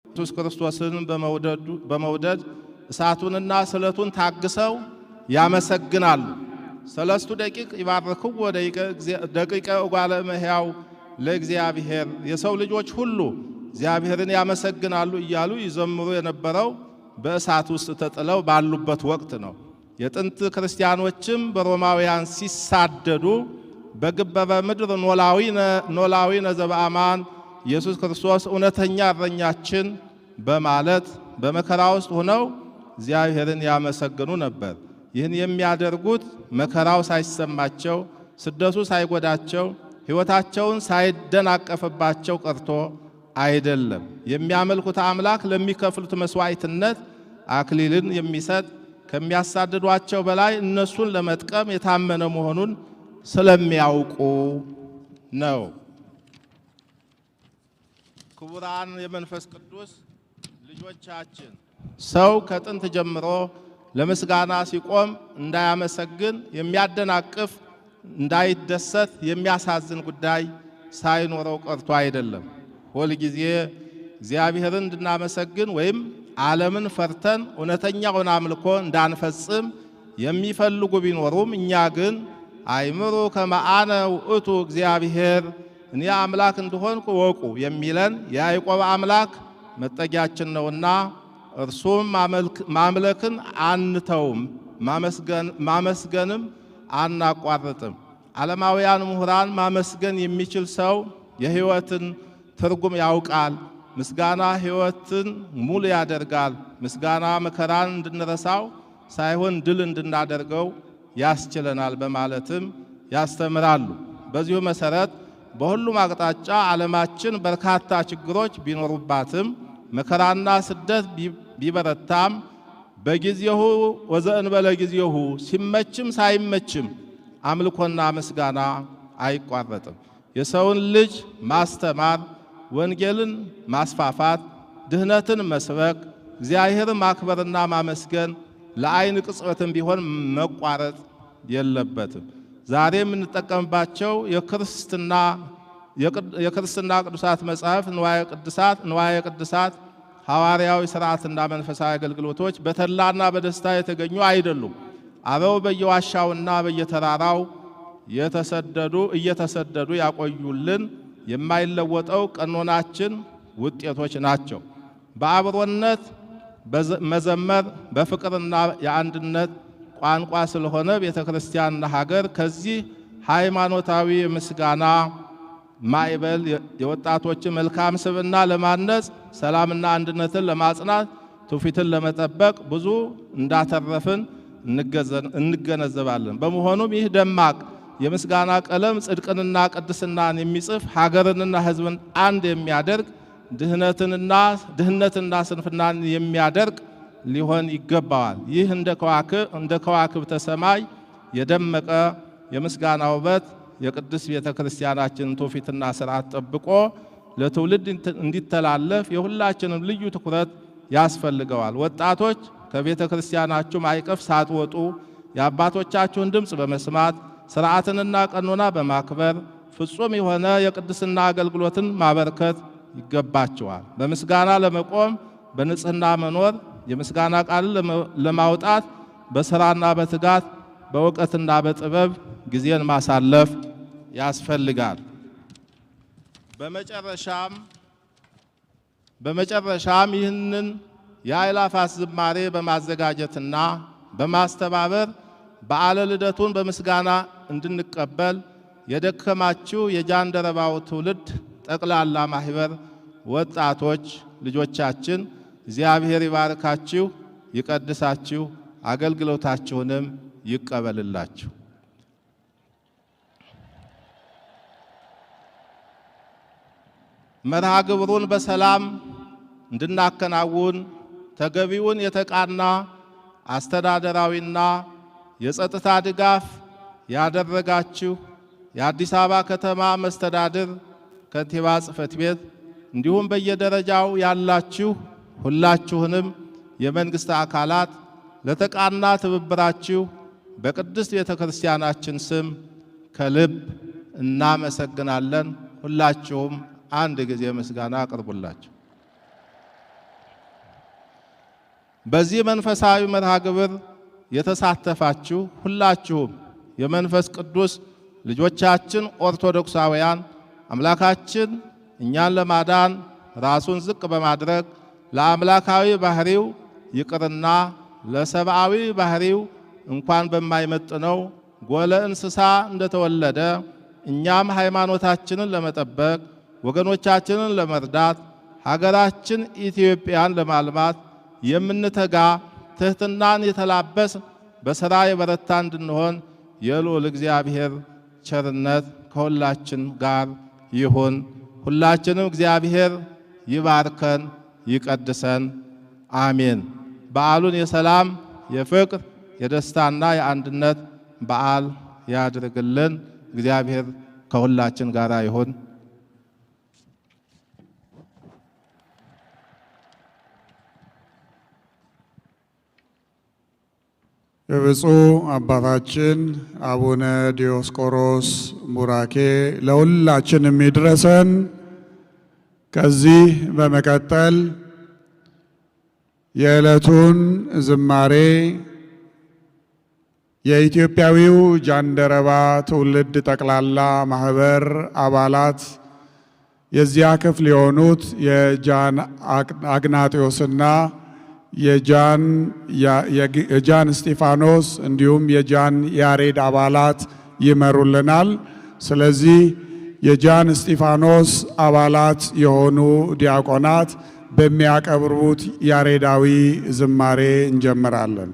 ኢየሱስ ክርስቶስን በመውደድ እሳቱንና ስለቱን ታግሰው ያመሰግናሉ። ሰለስቱ ደቂቅ ይባርክዎ ደቂቀ እጓለ እመሕያው ለእግዚአብሔር፣ የሰው ልጆች ሁሉ እግዚአብሔርን ያመሰግናሉ እያሉ ይዘምሩ የነበረው በእሳት ውስጥ ተጥለው ባሉበት ወቅት ነው። የጥንት ክርስቲያኖችም በሮማውያን ሲሳደዱ በግበበ ምድር ኖላዊነ ዘበአማን፣ ኢየሱስ ክርስቶስ እውነተኛ እረኛችን በማለት በመከራ ውስጥ ሆነው እግዚአብሔርን ያመሰግኑ ነበር። ይህን የሚያደርጉት መከራው ሳይሰማቸው፣ ስደቱ ሳይጎዳቸው፣ ሕይወታቸውን ሳይደናቀፍባቸው ቀርቶ አይደለም። የሚያመልኩት አምላክ ለሚከፍሉት መስዋዕትነት አክሊልን የሚሰጥ፣ ከሚያሳድዷቸው በላይ እነሱን ለመጥቀም የታመነ መሆኑን ስለሚያውቁ ነው። ክቡራን የመንፈስ ቅዱስ ልጆቻችን፣ ሰው ከጥንት ጀምሮ ለምስጋና ሲቆም እንዳያመሰግን የሚያደናቅፍ፣ እንዳይደሰት የሚያሳዝን ጉዳይ ሳይኖረው ቀርቶ አይደለም። ሁልጊዜ እግዚአብሔርን እንድናመሰግን ወይም ዓለምን ፈርተን እውነተኛውን አምልኮ እንዳንፈጽም የሚፈልጉ ቢኖሩም፣ እኛ ግን አይምሩ ከመአነ ውእቱ እግዚአብሔር፣ እኔ አምላክ እንደሆንኩ ወቁ የሚለን የያዕቆብ አምላክ መጠጊያችን ነውና እርሱም ማምለክን አንተውም፣ ማመስገንም አናቋርጥም። ዓለማውያን ምሁራን ማመስገን የሚችል ሰው የሕይወትን ትርጉም ያውቃል። ምስጋና ሕይወትን ሙሉ ያደርጋል። ምስጋና መከራን እንድንረሳው ሳይሆን ድል እንድናደርገው ያስችለናል በማለትም ያስተምራሉ። በዚሁ መሰረት በሁሉም አቅጣጫ ዓለማችን በርካታ ችግሮች ቢኖሩባትም፣ መከራና ስደት ቢበረታም፣ በጊዜሁ ወዘእንበለ ጊዜሁ፣ ሲመችም ሳይመችም አምልኮና ምስጋና አይቋረጥም። የሰውን ልጅ ማስተማር፣ ወንጌልን ማስፋፋት፣ ድህነትን መስበክ፣ እግዚአብሔርን ማክበርና ማመስገን ለአይን ቅጽበትም ቢሆን መቋረጥ የለበትም። ዛሬ የምንጠቀምባቸው የክርስትና ቅዱሳት መጽሐፍ፣ ንዋየ ቅድሳት፣ ሐዋርያዊ ሥርዓትና መንፈሳዊ አገልግሎቶች በተድላና በደስታ የተገኙ አይደሉም። አበው በየዋሻውና በየተራራው የተሰደዱ እየተሰደዱ ያቆዩልን የማይለወጠው ቀኖናችን ውጤቶች ናቸው። በአብሮነት መዘመር በፍቅርና የአንድነት ቋንቋ ስለሆነ ቤተ ክርስቲያንና ሀገር ከዚህ ሃይማኖታዊ ምስጋና ማዕበል የወጣቶችን መልካም ስብዕና ለማነጽ፣ ሰላምና አንድነትን ለማጽናት፣ ትውፊትን ለመጠበቅ ብዙ እንዳተረፍን እንገነዘባለን። በመሆኑም ይህ ደማቅ የምስጋና ቀለም ጽድቅንና ቅድስናን የሚጽፍ፣ ሀገርንና ሕዝብን አንድ የሚያደርግ፣ ድህነትና ስንፍናን የሚያደርቅ ሊሆን ይገባዋል። ይህ እንደ ከዋክብተ ሰማይ የደመቀ የምስጋና ውበት የቅድስት ቤተ ክርስቲያናችንን ትውፊትና ስርዓት ጠብቆ ለትውልድ እንዲተላለፍ የሁላችንም ልዩ ትኩረት ያስፈልገዋል። ወጣቶች፣ ከቤተ ክርስቲያናችሁ ማዕቀፍ ሳትወጡ የአባቶቻችሁን ድምፅ በመስማት፣ ስርዓትንና ቀኖና በማክበር ፍጹም የሆነ የቅድስና አገልግሎትን ማበርከት ይገባቸዋል። በምስጋና ለመቆም በንጽህና መኖር፣ የምስጋና ቃልን ለማውጣት በስራና በትጋት፣ በእውቀትና በጥበብ ጊዜን ማሳለፍ ያስፈልጋል። በመጨረሻም ይህንን የአእላፋት ዝማሬ በማዘጋጀትና በማስተባበር በዓለ ልደቱን በምስጋና እንድንቀበል የደከማችሁ የጃንደረባው ትውልድ ጠቅላላ ማህበር ወጣቶች ልጆቻችን፣ እግዚአብሔር ይባርካችሁ፣ ይቀድሳችሁ፣ አገልግሎታችሁንም ይቀበልላችሁ። መርሃ ግብሩን በሰላም እንድናከናውን ተገቢውን የተቃና አስተዳደራዊና የጸጥታ ድጋፍ ያደረጋችሁ የአዲስ አበባ ከተማ መስተዳድር ከንቲባ ጽሕፈት ቤት፣ እንዲሁም በየደረጃው ያላችሁ ሁላችሁንም የመንግስት አካላት ለተቃና ትብብራችሁ በቅድስት ቤተ ክርስቲያናችን ስም ከልብ እናመሰግናለን። ሁላችሁም አንድ ጊዜ ምስጋና አቅርቡላችሁ። በዚህ መንፈሳዊ መርሃ ግብር የተሳተፋችሁ ሁላችሁም የመንፈስ ቅዱስ ልጆቻችን ኦርቶዶክሳውያን አምላካችን እኛን ለማዳን ራሱን ዝቅ በማድረግ ለአምላካዊ ባህሪው ይቅርና ለሰብአዊ ባህሪው እንኳን በማይመጥነው ጎለ እንስሳ እንደተወለደ እኛም ሃይማኖታችንን ለመጠበቅ፣ ወገኖቻችንን ለመርዳት፣ ሀገራችን ኢትዮጵያን ለማልማት የምንተጋ፣ ትህትናን የተላበስ፣ በሥራ የበረታ እንድንሆን የልዑል እግዚአብሔር ቸርነት ከሁላችን ጋር ይሁን። ሁላችንም እግዚአብሔር ይባርከን ይቀድሰን። አሜን። በዓሉን የሰላም፣ የፍቅር፣ የደስታና የአንድነት በዓል ያድርግልን። እግዚአብሔር ከሁላችን ጋር ይሁን። የብፁዕ አባታችን አቡነ ዲዮስቆሮስ ቡራኬ ለሁላችንም ይድረሰን። ከዚህ በመቀጠል የዕለቱን ዝማሬ የኢትዮጵያዊው ጃንደረባ ትውልድ ጠቅላላ ማህበር አባላት የዚያ ክፍል የሆኑት የጃን አግናጤዎስና የጃን እስጢፋኖስ እንዲሁም የጃን ያሬድ አባላት ይመሩልናል። ስለዚህ የጃን እስጢፋኖስ አባላት የሆኑ ዲያቆናት በሚያቀርቡት ያሬዳዊ ዝማሬ እንጀምራለን።